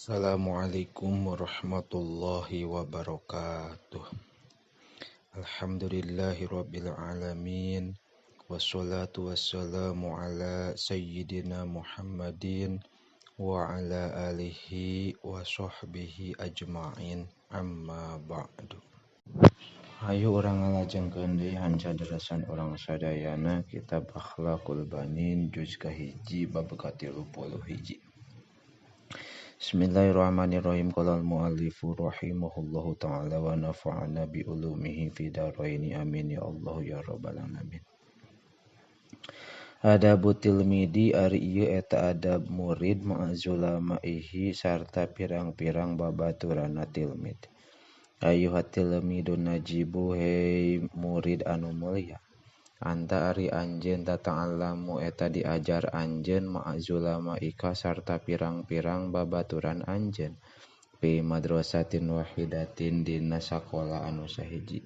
Assalamualaikum warahmatullahi wabarakatuh. Alhamdulillahirabbil alamin. Wassalatu wassalamu ala sayyidina Muhammadin wa ala alihi wa sahbihi ajma'in. Amma ba'du. Hayu urang ngalajengkeun deui hancadarasan urang sadayana kitab Akhlaqul Banin juz kahiji bab ka-31. Bismillahirrahmanirrahim. Qala al-muallifu rahimahullahu ta'ala wa nafa'ana bi ulumihi fi dharaini amin ya Allah ya rabbal alamin. Adabu tilmidi ari ieu eta adab murid ma'azulamaihi sarta pirang-pirang babaturana tilmid. Ayuha tilmidun najibu hei murid anu mulia. Anta ari anjeun tata'allamu eta diajar anjeun ma'azulamaika sarta pirang-pirang babaturan anjeun fi madrasatin wahidatin dina sakola anu sahiji.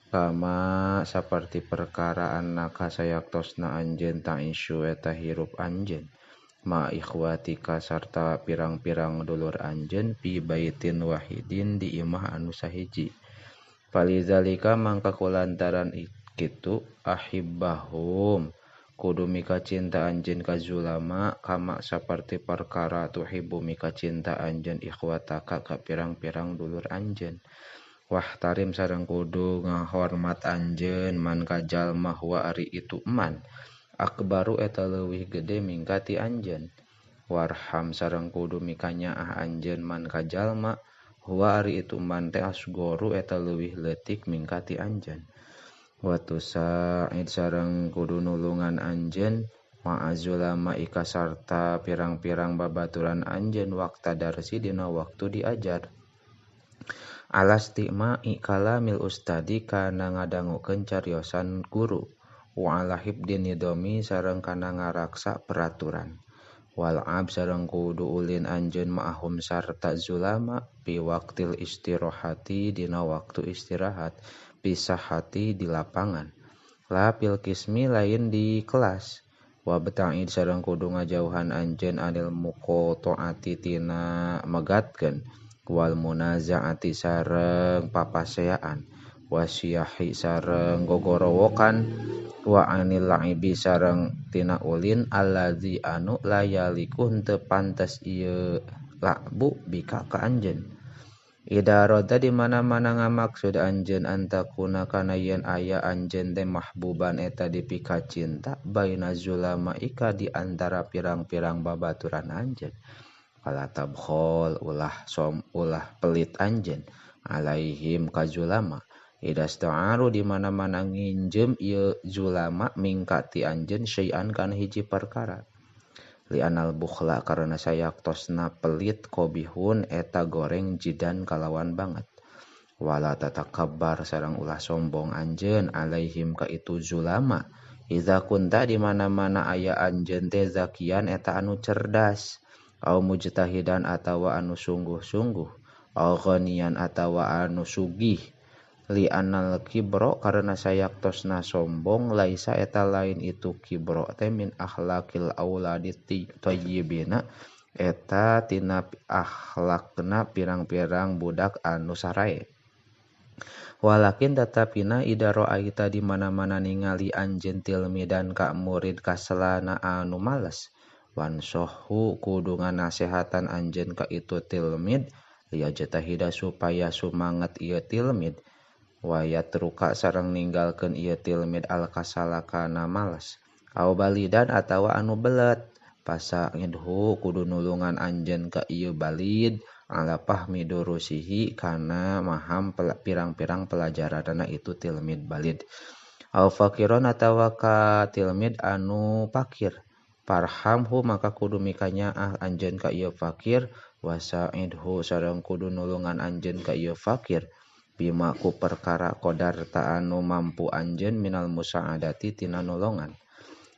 Kama saperti perkara annaka sayaktosna anjeun taisyu eta hirup anjeun ma ikhwatika sarta pirang-pirang dulur anjeun fi baitin wahidin di imah anu sahiji. Falizalika mangka kulantaran kitu ahibbahum kudu mika cinta anjeun ka zulama kama saperti perkara tuhibbu mika cinta anjeun ikhwataka ka pirang-pirang dulur anjeun. Wahtarim sareng kudu ngahormat anjeun man ka jalma huwa ari itu man akbaru eta leuwih gede mingka ti anjeun. Warham sareng kudu mika nyaah anjeun man ka jalma huwa ari itu man teh asgoru eta leuwih leutik mingka ti anjeun. Watu sa'id sareng kudu nulungan anjeun ma'azulama ika sarta pirang-pirang babaturan anjeun wakta darsi dina waktu diajar. Alastimai kalamil ustadi kana ngadangukeun cariosan guru wa ala hibdin nidomi sareng kana ngaraksa peraturan. Wal ab sareng kudu ulin anjeun ma'ahum sarta zulama pi waqtil istirahati dina waktu istirahat pisahati di lapangan la pil kismi lain di kelas. Wa beta'id sareng kudu ngajauhan anjeun anil muqataati tina megatkeun wal munazaati sareng papaseaan wasiyahi sareng gogorowokan wa anil laibi sareng tina ulin allazi anu layaliku henteu pantes ieu labu bika ka anjeun. Ida roda di mana-mana ngamaksud anjeun antakuna kana yen aya anjeun teh mahbuban eta dipika cinta baina zulama ika di antara pirang-pirang babaturan anjeun. Fala tabkhol ulah som ulah pelit anjeun alaihim ka zulama. Ida sta'aru di mana-mana nginjem ieu zulama mingka ti anjeun syai'an kana hiji perkara. Li'anal bukhla karena sayaktosna pelit kobihun eta goreng jidan kalawan banget. Wala tatakabbar sareng ulah sombong anjeun alaihim ka itu zulama. Iza kunta di mana-mana aya anjeun teh zakian eta anu cerdas, au mujtahidan atawa anu sungguh-sungguh, au ghaniyan atawa anu sugih. Li'anal kibro karena sayaktosna sombong laisa eta lain itu kibro teh min akhlaqil auladi thayyibina eta tina akhlakna pirang-pirang budak anu sarae. Walakin tatapina ida ra'aita di mana-mana ningali anjeun tilmidan ka murid kaselana anu males wansohu kudu nganasehatan anjeun ka itu tilmid liyajtahida supaya sumanget ieu tilmid wayatruka sareng ninggalkeun ieu tilmid al-kasala kana malas au balidan atawa anu belet pasangidhu kudu nulungan anjeun ka ieu balid ala fahmi durusihi kana maham pirang-pirang pelajaranna itu tilmid balid au fakiron atawa ka tilmid anu fakir parhamhu maka kudu mikanyaah anjeun ka ieu fakir wasaidhu sareng kudu nulungan anjeun ka ieu fakir bima ku perkara qadar ta anu mampu anjeun minal musa'adati tina nolongan.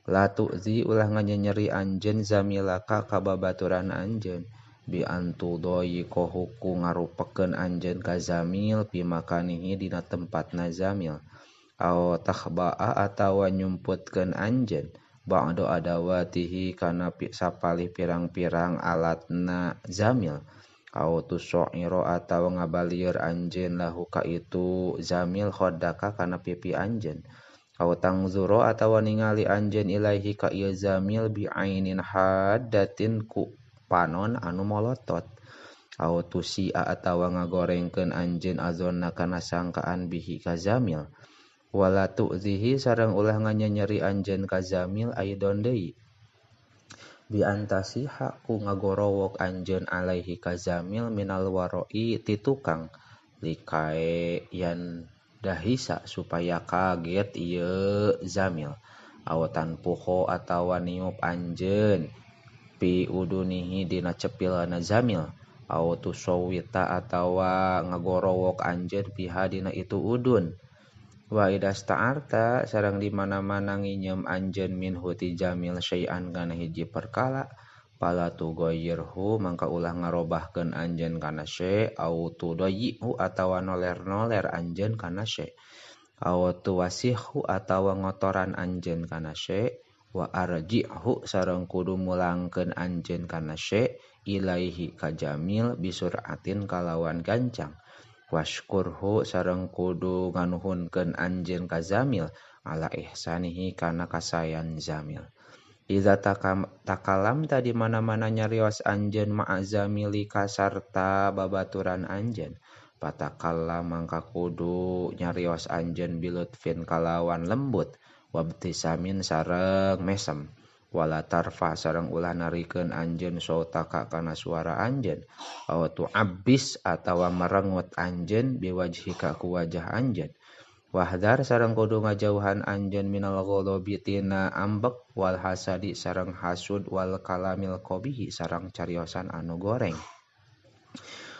La tu'zi ulah nganyenyeri anjeun zamilaka ka babaturan anjeun bi antu doyiqahu ku ngarupekeun anjeun ka zamil bi makanihi dina tempatna zamil au takhba'a atawa nyumputkeun anjeun Ba'da adawatihi kana sapalih pirang-pirang alatna zamil. Au tuso'iro atawa ngabalieur anjeun lahu ka itu zamil khodaka kana pipi anjeun. Au tangzuro atawa ningali anjeun ilaihi ka ieu zamil bi ainin haddatin ku panon anu molotot. Au tusia atawa ngagorengkeun anjeun azonna kana sangkaan bihi ka zamil. Wala tu'zihi sareng ulah nganyenyeri anjeun ka zamil aidon deui. Bi antasiha ku ngagorowok anjeun alaihi ka zamil minal waroi ti tukang likae yan dahisa supaya kaget ieu zamil. Au tanpuho atawa niup anjeun pi udunihi dina cepilna zamil. Au tusawita atawa ngagorowok anjeun piha dina itu udun. Wa idasta'arta sareng di mana-mana nginyeum anjeun minhu ti jamil syai'an kana hiji perkara pala tugoyirhu mangka ulah ngarobahkeun anjeun kana syai' au tudoyihu atawa noler-noler anjeun kana syai' au tuwasihu atawa ngotoran anjeun kana syai' wa arji'hu sareng kudu mulangkeun anjeun kana syai' ilaihi ka jamil bisuratin kalawan gancang. Washkurhu sareng kudu nganuhunkeun anjeun ka zamil ala ihsanihi kana kasayan zamil. Iza takalam tadi mana-mana nyarios anjeun ma'a zamili kasarta babaturan anjeun patakalla mangka kudu nyarios anjeun bilutfin kalawan lembut wabtisamin sareng mesem. Wala tarfa sareng ulah narikeun anjeun sautaka kana suara anjeun aw tu'abbis atawa merengut anjeun biwajhika ku wajah anjeun. Wahdar sareng kudu ngajauhan anjeun minal ghadabi tina ambek wal hasadi sareng hasud wal kalamil qabihi sareng cariosan anu goreng.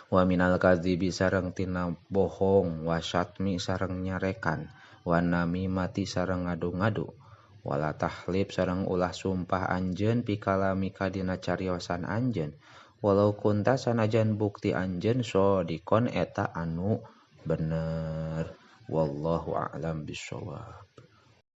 Wa minal kadzibi sareng tina bohong wasyatmi sareng nyarekan wa namimati sareng ngadu-ngadu. Wala tahlib sareng ulah sumpah anjeun pikalamika dina cariosan anjeun walau kunta sanajan bukti anjeun sodikon eta anu bener. Wallahu a'lam bishawab.